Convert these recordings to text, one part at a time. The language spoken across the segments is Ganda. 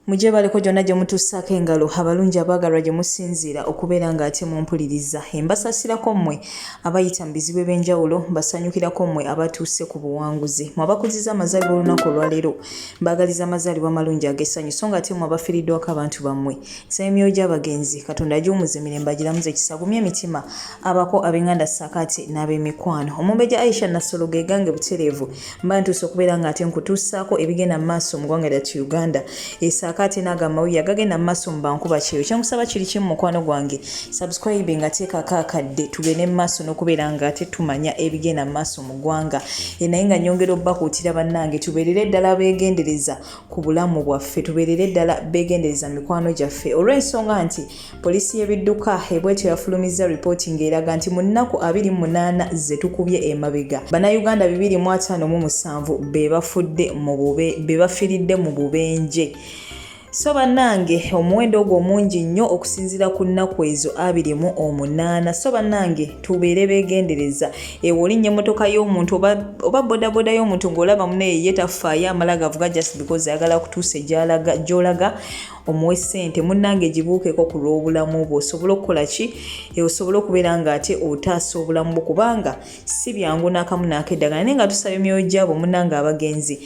Mugyebaleko gyonna gye mutussaako engalo, abalungi abaagalwa gye musinziira okubeera nga ate mumpuliriza. Mbasaasirako mmwe abayita mu bizibu eby'enjawulo, mbasanyukirako mmwe abatuuse ku buwanguzi. Mmwe abakuzizza amazaalibwa olunaku olwaleero, mbaagaliza amazaalibwa amalungi ag'essanyu, so nga ate mmwe abafiiriddwako abantu bammwe. Nsaba emyoyo gy'abagenzi Katonda agiwummuze mirembe agiramuze ekisa agumye emitima abako ab'enganda ssaako ate n'ab'emikwano. Omumbejja Aisha Nassolo ge gange butereevu mba ntuuse okubeera nga ate nkutuusaako ebigenda mu maaso mu ggwanga lyattu Uganda esaako ate n'ago amawulire agagenda mu maaso mu bankuba kyeyo. Kyenkusaba kiri kimu mukwano gwange, subscribe nga teekako akadde tugende mu maaso n'okubeera nga ate tumanya ebigenda mu maaso mu ggwanga. E, naye nga nyongera obbakuutira bannange tubeerere ddala beegendereza ku bulamu bwaffe, tubeerere ddala beegendereza mikwano gyaffe olw'ensonga nti Poliisi y'ebidduka ebwetyo yafulumizza ripooti ng'eraga nti mu nnaku 28 ze tukubye emabega, Bannayuganda 257 be bafudde mu bube be bafiiridde mu bubenje. So bannange omuwendo ogwo omungi nnyo okusinziira ku nnaku ezo 28. So bannange tubeere beegendereza. Ewo olinnya emmotoka y'omuntu oba, oba bodaboda y'omuntu ng'olaba munaye ye tafaayo amala gavuga just because ayagala kutuusa gy'olaga omuwe ssente munnange gibuukeko ku lw'obulamu bwo osobole okukola ki eh, osobole okubeera nga ate otaasa obulamu bwo kubanga si byangu n'akamu n'akeddagala naye nga tusaba emyoyo gyabo munnange abagenzi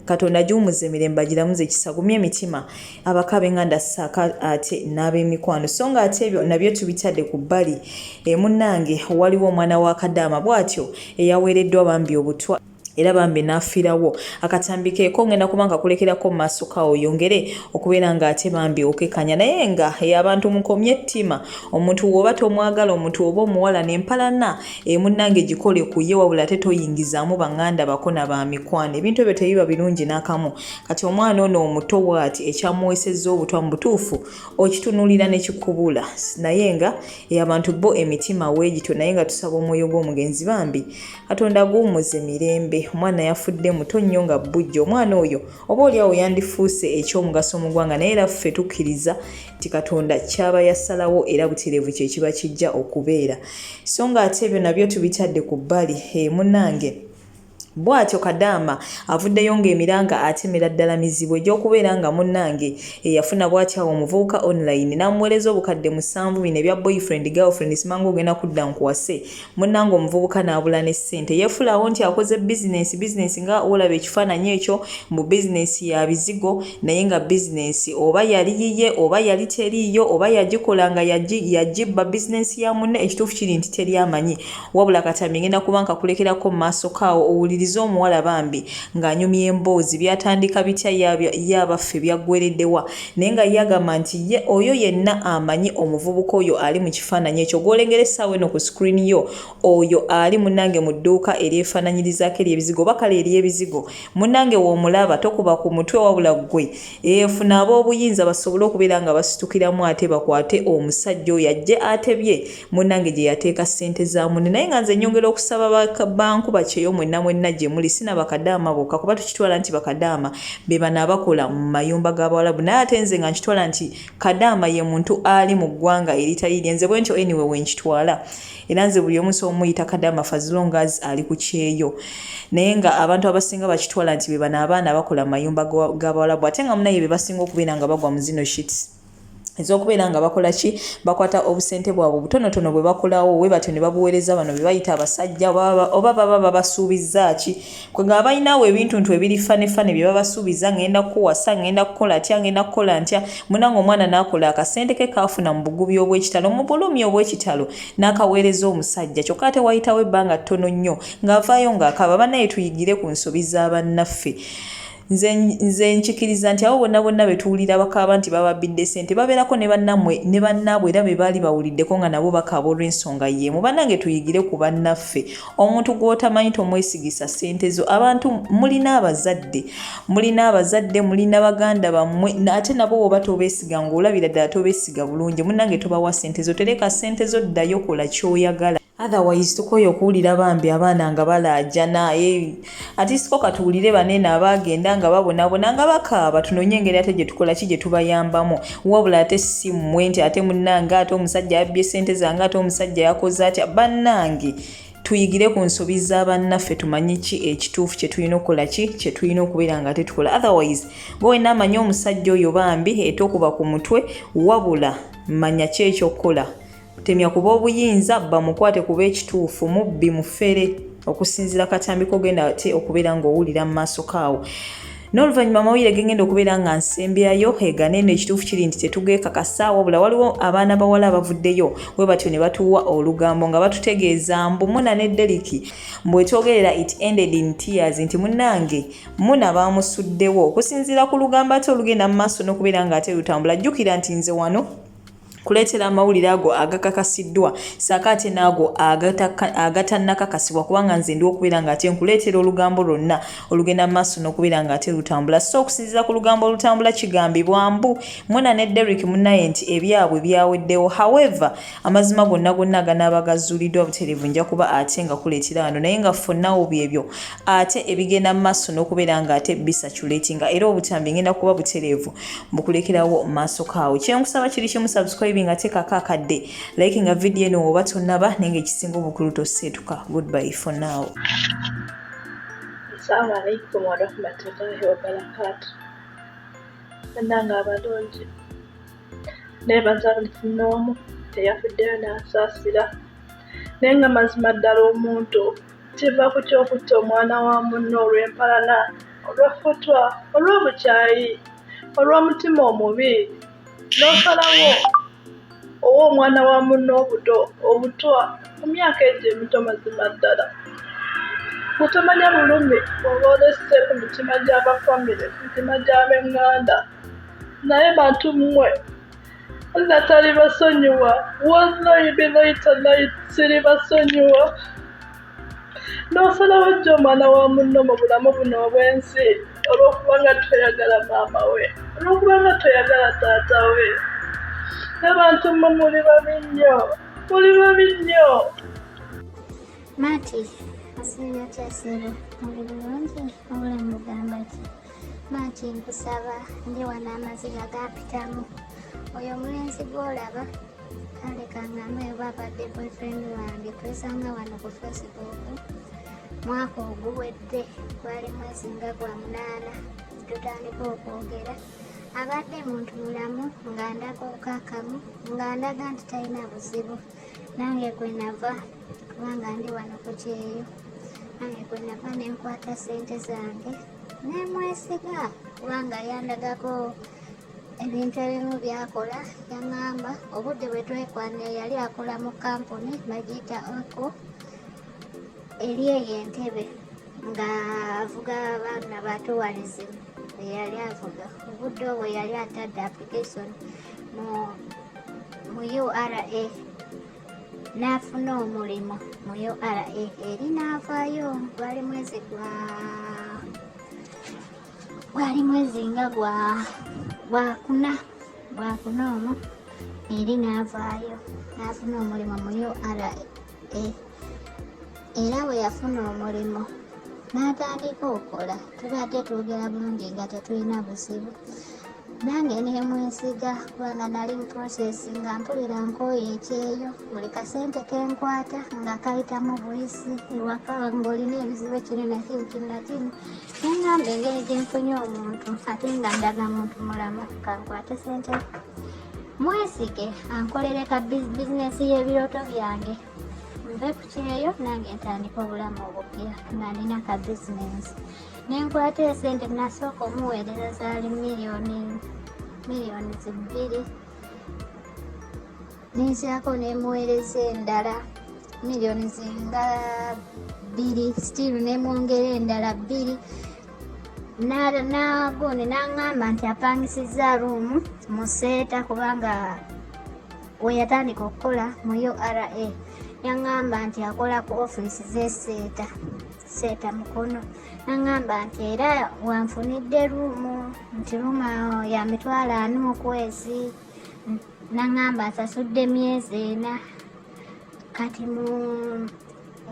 katonda agiwumuza emirembe agiramuze ekisa gumya emitima abaka ab'enganda ssaako ate n'ab'emikwano so nga ate ebyo nabyo tubitadde ku bbali eh, munnange waliwo omwana wa kadaama bw'atyo eyaweereddwa bambi obutwa era bambi n'afiirawo. Akatambi keeko ngenda kuba nkakulekerako mu maaso kawo oyongere okubeera nga ate bambi okekanya naye nga abantu mukomye ettima omuntu woba tomwagala omuntu oba omuwala nempalana e munnange gikole ku ye wabula ate toyingizaamu banganda bako na ba mikwano ebintu ebyo tebiba birungi n'akamu kati omwana ono omuto bwati ekyamuweesezza obutwa mu butuufu okitunuulira ne kikubula naye nga abantu bo emitima weegityo naye nga tusaba omwoyo gw'omugenzi bambi Katonda aguwumuze mirembe. Omwana yafudde muto nnyo nga bbujje. Omwana oyo oba olyawo yandifuuse eky'omugaso mu ggwanga naye era ffe tukkiriza nti Katonda ky'aba yasalawo era butereevu kye kiba kijja okubeera. So nga ate ebyo nabyo tubitadde ku bbali. Hee munnange. Bw'atyo Kadaama avuddeyo ng'emiranga atemera ddala mizibu egy'okubeera nga munnange eyafuna bw'atyo awo omuvubuka online n'amuweereza obukadde musanvu bino ebya boyfriend girlfriend simanga ogenda kudda nkuwase Munnange omuvubuka n'abula ne ssente. Yeefulaawo nti akoze bizinensi, bizinensi nga wolaba ekifaananyi ekyo mbu bizinensi ya bizigo naye nga bizinensi oba yali yiye oba yali teriiyo oba yagikola nga yagibba bizinensi ya munne ekituufu kiri nti teri amanyi. Wabula katambi ngenda kuba nkakulekerako mu maaso ko awo owulirize omuwala bambi ng'anyumya emboozi byatandika bitya ye abaffe byaggweredde wa naye nga ye agamba nti ye oyo yenna amanyi omuvubuka oyo ali mu kifaananyi ekyo gw'olengera essaawa eno ku screen yo oyo ali munnange mu dduuka eryefaananyirizaako ery'ebizigo oba kale ery'ebizigo munnange w'omulaba tokuba ku mutwe wabula ggwe eh, funa ab'obuyinza basobole okubeera nga basitukiramu ate bakwate omusajja oyo ajje atebye munnange gye yateeka ssente za munne naye nga nze nyongera okusaba bankuba kyeyo mwenna mwenna gye muli sina bakadaama bokka kuba tukitwala nti bakadaama be bano abakola mu mayumba g'abawalabu naye ate nze nga nkitwala nti kadaama ye muntu ali mu ggwanga eritali lye nze bwentyo anyway wenkitwala era nze buli omu nsobola omuyita kadaama for as long as ali ku kyeyo naye nga abantu abasinga bakitwala nti be bano abaana abakola mu mayumba g'abawalabu ate nga munaye be basinga okubeera nga bagwa mu zino shits ez'okubeera nga bakola ki bakwata obusente bwabwe obutonotono bwe bakolawo we batyo ne babuweereza bano be bayita abasajja oba baba babasuubizza ki kwegamba balinawo ebintuntu ebiri fanefane bye babasuubiza ngenda kukuwasa ngenda kukola tya ngenda kukola ntya munange omwana n'akola akasente ke kaafuna mu bugubi obw'ekitalo mu bulumi obw'ekitalo n'akaweereza omusajja kyokka ate wayitawo ebbanga ttono nnyo ng'avaayo ng'akaaba bannaye tuyigire ku nsobi za bannaffe Nze nze nkikiriza nti abo bonna bonna be tuwulira bakaaba nti bababbidde ssente babeerako ne bannammwe ne bannaabwe era be baali bawuliddeko nga nabo bakaaba olw'ensonga y'emu. Bannange tuyigire ku bannaffe. Omuntu gw'otamanyi tomwesigisa ssente zo. Abantu mulina abazadde, mulina abazadde, mulina baganda bammwe ate nabo bw'oba tobeesiga ng'olabira ddala tobeesiga bulungi munnange tobawa ssente zo. Tereka ssente zo ddayo kola ky'oyagala. Otherwise tukoye okuwulira bambi abaana nga balaajana eh, atisiko katuwulire baneeno abaagenda nga babonabona nga bakaaba tunonye engeri ate gyetukola ki gyetubayambamu wabula ate si mmwe nti ate munnange ate omusajja yabbye sente zange ate omusajja yakoze atya bannange. Tuyigire ku nsobi za bannaffe, tumanye ki ekituufu kye tulina okukola, ki kye tulina okubeera nga tetukola. Otherwise gwe wenna amanyi omusajja oyo bambi etokuba ku mutwe, wabula manya ki ekyokukola. Temya kuba obuyinza bamukwate, kuba ekituufu mubbi, mufere, okusinziira katambi kogenda ate okubeera ng'owulira mu maaso kaawo. N'oluvannyuma amawulire gegenda okubeera nga nsembyayo eganene, ekituufu kiri nti tetugeekakasa, wabula waliwo abaana bawala abavuddeyo we batyo ne batuwa olugambo nga batutegeeza mbu Muna ne Deriki mbwetwogerera it ended in tears, nti munnange Muna baamusuddewo, okusinziira ku lugambo ate olugenda mu maaso n'okubeera ng'ate lutambula. Jjukira nti nze wano kuleetera amawulire ago agakakasiddwa saako ate n'ago agatannakakasibwa, kubanga nze ndi okubeera ng'ate nkuleetera olugambo lwonna olugenda mu maaso n'okubeera ng'ate lutambula. So okusinziira ku lugambo olutambula, kigambibwa mbu Muna ne Derrick munnaye nti ebyabwe byaweddewo. However, amazima gonna gonna aganaaba gazuuliddwa butereevu nja kuba ate nga kuleetera wano, naye nga fonnawo byebyo ate ebigenda mu maaso n'okubeera ng'ate bisatulatinga, era obutambi ngenda kuba butereevu mbukulekerawo maaso kaawo. Kyenkusaba kiri kimu: subscribing, teekako akadde, like nga vidiyo eno woba tonnaba, naye nga ekisinga obukulu toseetuka. Goodbye for now. Assalamu alaikum warahmatullahi wabarakatu. Bannange abalungi, neebaza buli kinoomu eyafuddeyo n'ansaasira, naye nga mazima ddala omuntu kiva ku ky'okutta omwana wa munno olw'empalana, olw'effutwa, olw'obukyayi, olw'omutima omubi, n'osalawo owa omwana wa munno obuto obutwa mu myaka egyo emito. Mazima ddala bwe tomanya bulumi bw'oba olesse ku mitima gy'abafamire, ku mitima gy'ab'eŋŋanda. Naye bantu mmwe, Allah talibasonyiwa. Wallahi billahi tallahi siribasonyiwa. N'osalawo ojja omwana wa munno mu bulamu buno obw'ensi olw'okubanga toyagala maama we, olw'okubanga toyagala taata we. Abantu mmwe muli babi nnyo, muli babi nnyo. Maati, osiibye otya ssebo? Oli bulungi? Obulamu bugamba ki? Maati, nkusaba, ndi wano amaziga gampitamu. Oyo omulenzi gw'olaba, kale kangambe oba abadde boyfriend wange, twesanga wano ku Facebook mwaka oguwedde, gwali mwezi nga gwa 8, tutandika okwogera. Abadde muntu mulamu, nga ndaga okakamu, nga ndaga nti talina buzibu. Nange kwe nava, kubanga ndi wano ku kyeyo, nange kwe nava nenkwata ssente zange nemwesiga, kubanga yandagako ebintu ebimu byakola. Yaŋŋamba obudde bwe twekwanira yali akola mu kampuni bagiyita Oco eri eyo Entebe, ng'avuga abaana ba tourism. Yali avuga obudde obwo yali atadde application mu URA n'afuna omulimu mu URA eri n'avaayo. Gwali mwezi nga gwa gwakuna, gwakuna omwo eri n'avaayo n'afuna omulimu mu URA. Era bwe yafuna omulimu n'atandika okukola, tubadde twogera bulungi nga tetulina buzibu. Nange nemwesiga kubanga nali mu process nga mpulira nkooye ekyeyo, buli kasente kenkwata nga kayitamu buyisi ewaka, ng'olina ebizibu kino nakino, kino nakino. Neŋŋamba engeri gyenfunye omuntu ate nga ndaga muntu mulamu, kankwate sente mwesige ankolere ka bizinesi y'ebirooto byange, nve ku kyeyo nange ntandika obulamu obupya nga nina ka bizinesi. Nenkwata esente, nasooka omuweereza zaali miliyoni 2, ninzirako nemuweereza endala miliyoni zinga 2, still nemwongera endala 2. Nagundi naŋŋamba nti apangisizza room mu Seeta, kubanga we yatandika okukola mu URA yaŋŋamba nti akola ku ofiisi z'eseeta, Seeta Mukono. Naŋŋamba nti era wanfunidde room, nti room ya 400 mu kwezi. Naŋŋamba asasudde myezi 4. Kati mu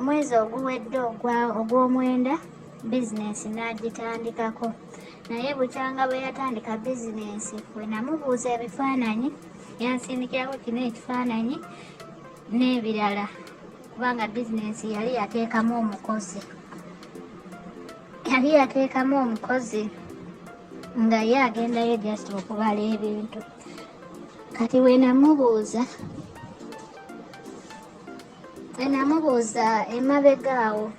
mwezi oguwedde ogw'omwenda bizinensi n'agitandikako, naye bukyanga bwe yatandika bizinensi, bwe namubuuza ebifaananyi, yansindikirako kino ekifaananyi n'ebirala. kubanga bizinensi yali yateekamu omukozi, yali yateekamu omukozi nga ye agendayo just okubala ebintu. Kati wenamubuuza emabega awo,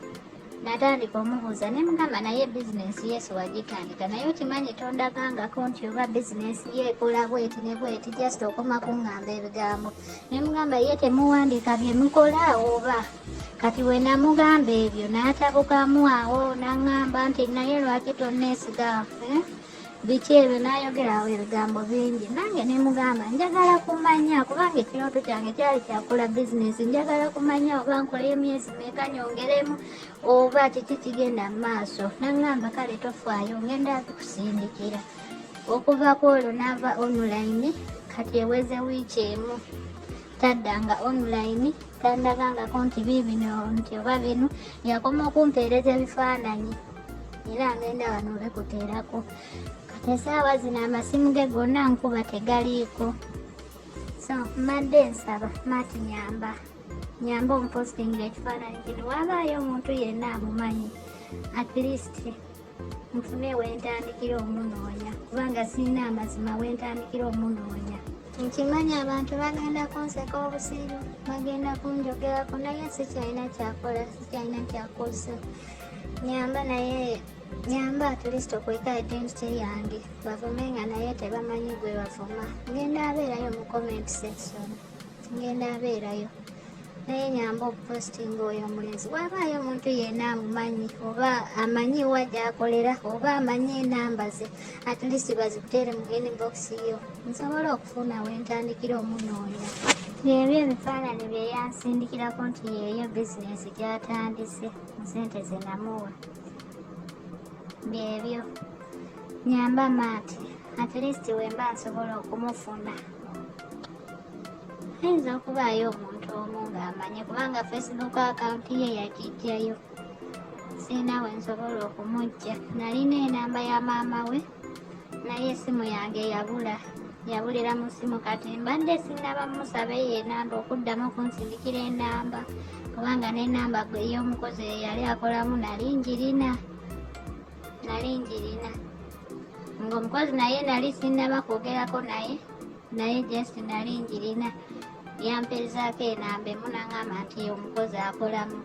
natandika omubuuza ne mugamba, naye bizinensi yesu wagitandika, naye okimanyi tondagangako nti oba bizinensi ye ekola bweti ne bweti, just okoma kuŋŋamba ebigambo. Ne mugamba, ye temuwandiika bye mukola oba? Kati we namugamba ebyo n'atabukamu awo, n'aŋŋamba nti naye lwaki tonneesiga, eh? Biki ebyo? N'ayogera awo ebigambo bingi. Nange ne mugamba njagala kumanya, kubanga ekirooto kyange kyali kyakola bizinensi, njagala kumanya oba nkola emyezi meka nyongeremu oba kiki kigenda mu maaso. N'aŋŋamba kale tofaayo, ngenda kusindikira. Okuva ku olwo n'ava online. Kati eweze wiiki emu taddanga online, tandagangako nti biibino nti oba bino. Yakoma okumpeereza ebifaananyi era ngenda wano bikuteerako. Kati esaawa zino amasimu ge gonna nkuba tegaliiko. So mbadde nsaba Mati, nyamba, nyamba omupostingira ekifaananyi kino, wabaayo omuntu yenna amumanyi, at least nfune wentandikira omunoonya, kubanga sirina amazima wentandikira omunoonya. Nkimanyi abantu bagenda kunseka obusiru, bagenda kunjogerako, naye sikyalina kyakola, sikyalina kyakozesa. Nyamba, naye nyamba at least okweka identity yange, bavume nga naye tebamanyi gwe bavuma. Ngenda abeerayo mu comment section, ngenda abeerayo, naye nyamba okupostinga oyo omulenzi. Wabaayo omuntu yenna amumanyi oba amanyi wa gyakolera oba amanyi enamba ze, at least bazikuteere mu inbox yo, nsobole okufuna wentandikira omunoonya. Byebyo ebifaananyi bye yansindikirako nti yeeyo bizinesi gy'atandise mu sente ze namuwa. Byebyo, nyamba Maati, at least wemba nsobola okumufuna. Ayinza okubaayo omuntu omu ng'amanyi, kubanga Facebook account ye yagijjayo, sirina we nsobola okumujja. Nalina enamba ya maama we, naye esimu yange yabula, yabulira mu simu. Kati mbadde sinaba musaba eyo enamba okuddamu okunsindikira enamba, kubanga n'enamba ey'omukozi eyali akolamu nali njirina, nali njirina ng'omukozi, naye nali sinnaba kwogerako naye, naye just nali njirina. Yampeezaako enamba emu n'aŋŋamba nti omukozi akolamu.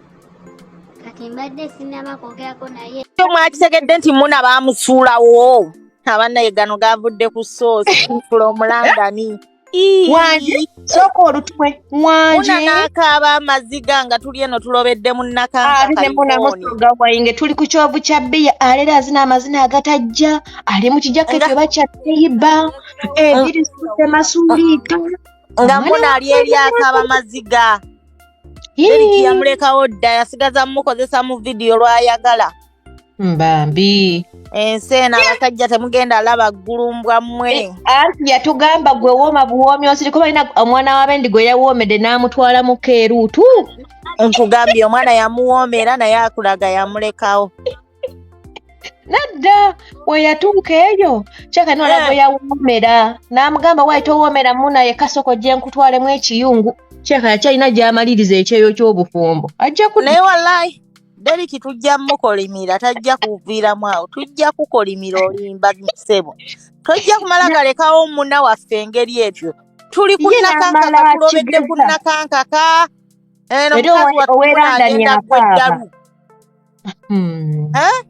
Kati mbadde sinnaba kwogerako naye. Mwakitegedde nti Muna baamusuulawo. Abannaye, gano gavudde ku soosi fula omulandani. Wangi, sooka olutwe wangi. Muna n'akaaba amaziga nga tuli eno tulobedde mu ate ne Muna nakankaka. Musoga wayinge, tuli ku kyovu kya bbiya, aleero azina amazina agatajja, ali mu kijaketi oba kya teyiba ebirisudde masuuliita. Nga Muna ali eri akaaba maziga. Deriki yamulekawo dda, yasigaza mumukozesa mu vidiyo lwayagala. Mbambi. Ensi eno, abasajja temugenda laba ggulumbwa mmwe. Anti yatugamba gwe wooma buwoomi osiriko, balina omwana w'abendi gwe yawoomedde n'amutwala mu keeruutu. Nkugambye, omwana yamuwoomera naye akulaga yamulekawo. Nadda we yatuuka eyo kyaka nola gwe yawoomera n'amugamba, waayi towoomera Muna yekka, soko gye nkutwalemu ekiyungu. Kyaka yakyalina gy'amaliriza ekyeyo ky'obufumbo, ajja ku Naye wallahi Deriki tujja mukolimira, tajja kuviiramu awo, tujja kukolimira. Olimba ssebo, tojja kumala galekawo muna waffe engeri etyo. Tuli ku Ye nakankaka, n'amala tulobedde ku akigeza. Nakankaka eno. Era Mukazi wattu ow'e Muna London agenda akaaba. gweddalu. Eh?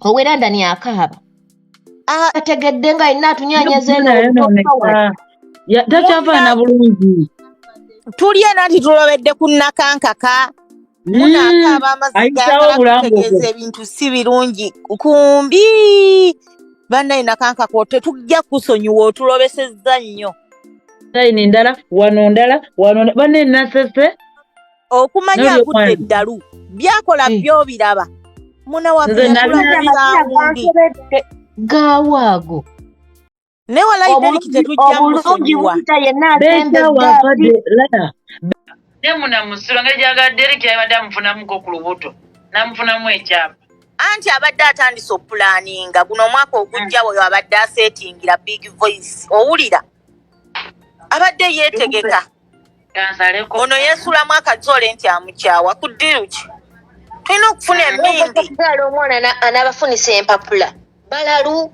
Ow'e London akaaba. Ah, ategedde nga alina atunyanyaza eno. Yonooneka, takyafaanana bulungi. Tuli eno nti tulobedde ku nakankaka, Muna akaaba amaziga. Ayitawo Ayagala obulambo kutegeeza bwe. ebintu si birungi kumbi. Bannaye, nakankaka tetujja kusonyiwa, otulobesezza nnyo. Sayini ndala wano, ndala wano, banne nasese. Okumanya N'olyo agudde mwana. eddalu, byakola Eh. byobiraba. Muna waffe Nze yatulabisa wundi. Gansobedde gaawo ago. Naye walayi Deriki Obulungi tetujja obulungi musonyiwa. buyita yenna Beekyawa asembedde afadde laya. Ne Muna musiru, engeri gyagala Deriki, yabadde amufunamuko ku lubuto, n'amufunamu ekyapa. Anti abadde atandise opulaninga guno omwaka ogujja, oyo abadde aseetingira big voice, owulira abadde yeetegeka. Kansaleko. Ono yeesulamu akazoole nti amukyawa ku ddiru ki? Tulina okufuna emmindi. Okuzaala omwana anaabafunisa empapula balalu.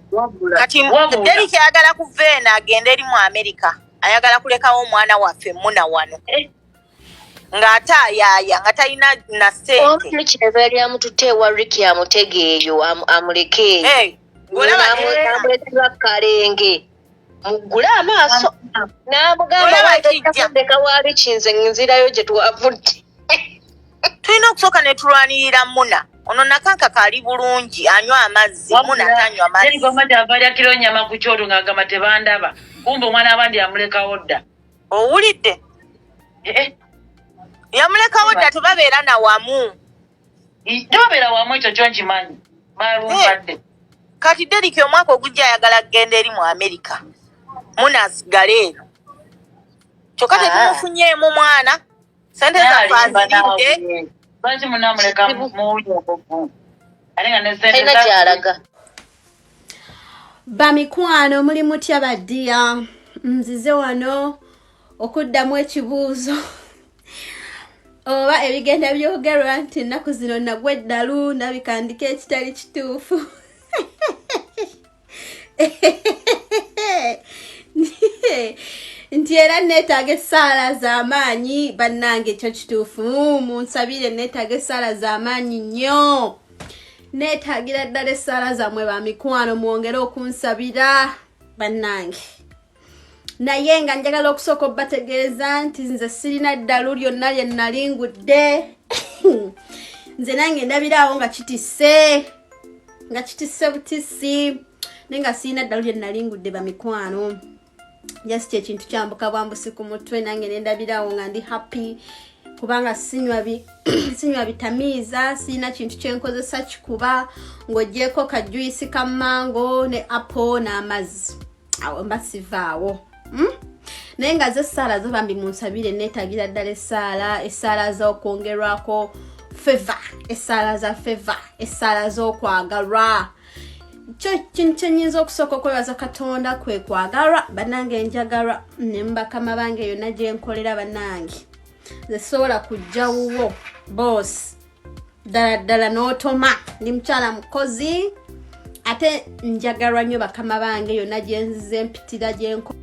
Kati Deriki ayagala kuva eno agende eri mu Amerika, ayagala kulekawo omwana waffe Muna wano. Eh. Ng'ate ayaaya nga talina na ssente. Omuntu kyeva yali amututte ewa Ricky amutege eyo amuleke eyo. Eh, olaba N'amuleetera kalenge. Muggule amaaso. N'amugamba Olaba wange kijja. ndeka wa Ricky nze nzirayo gye twavudde. Tulina okusooka ne tulwanirira Muna. Ono nakanka kali bulungi anywa amazzi, Muna tanywa mazzi. Deriki omati ava alya kiro nnyama ku kyoto ng'agamba tebandaba. Kumbe omwana abandi amulekawo dda. Owulidde? Eh, eh. Yamulekawo dda, tebabeera na wamu. Tebabeera wamu, ekyo kyo nkimanyi. Balumpadde. Kati Deriki omwaka ogujja ayagala kugenda eri mu Amerika. Muna asigale eno. Kyokka Ah. tetumufunyeemu mwana. Ssente zaffe aziridde. Lwaki munamuleka muwuyogovu? Ate nga ne ssente Talina gy'alaga. Bamikwano muli mutya baddiya? Nzize wano okuddamu ekibuuzo oba ebigenda byogerwa nti ennaku zino nagwa eddalu ndabika ndiko ekitali kituufu. Nti era neetaaga essaala z'amaanyi bannange, ekyo kituufu, munsabire, neetaaga essaala z'amaanyi nnyo, neetaagira ddala essaala zammwe ba mikwano, mwongere okunsabira bannange. Naye nga njagala okusooka obbategeeza nti nze sirina ddalu lyonna lye nali ngudde. Nze nange ndabiraawo nga kitisse, nga kitisse butisi, naye nga sirina ddalu lye nali ngudde ba mikwano. Just ekintu kyambuka bwambusi ku mutwe, nange nendabiraawo nga ndi happy kubanga sinywa bitamiiza, sirina kintu kyenkozesa kikuba ng'ogyeko ka juice ka mango ne apple n'amazzi, awo mba sivaawo. Naye nga zo essaala zo bambi munsabire, neetagira ddala essaala, essaala z'okwongerwako favor, essaala za favor, essaala z'okwagalwa. Kyo kintu kyenyinza okusooka okwebaza Katonda kwe kwagalwa. Bannange njagalwa ne mubakama bange yonna gye nkolera. Bannange nze sobola kujja wuwo boss ddala ddala n'otoma. Ndi mukyala mukozi ate njagalwa nnyo bakama bange yonna gye nzize mpitira gye nko.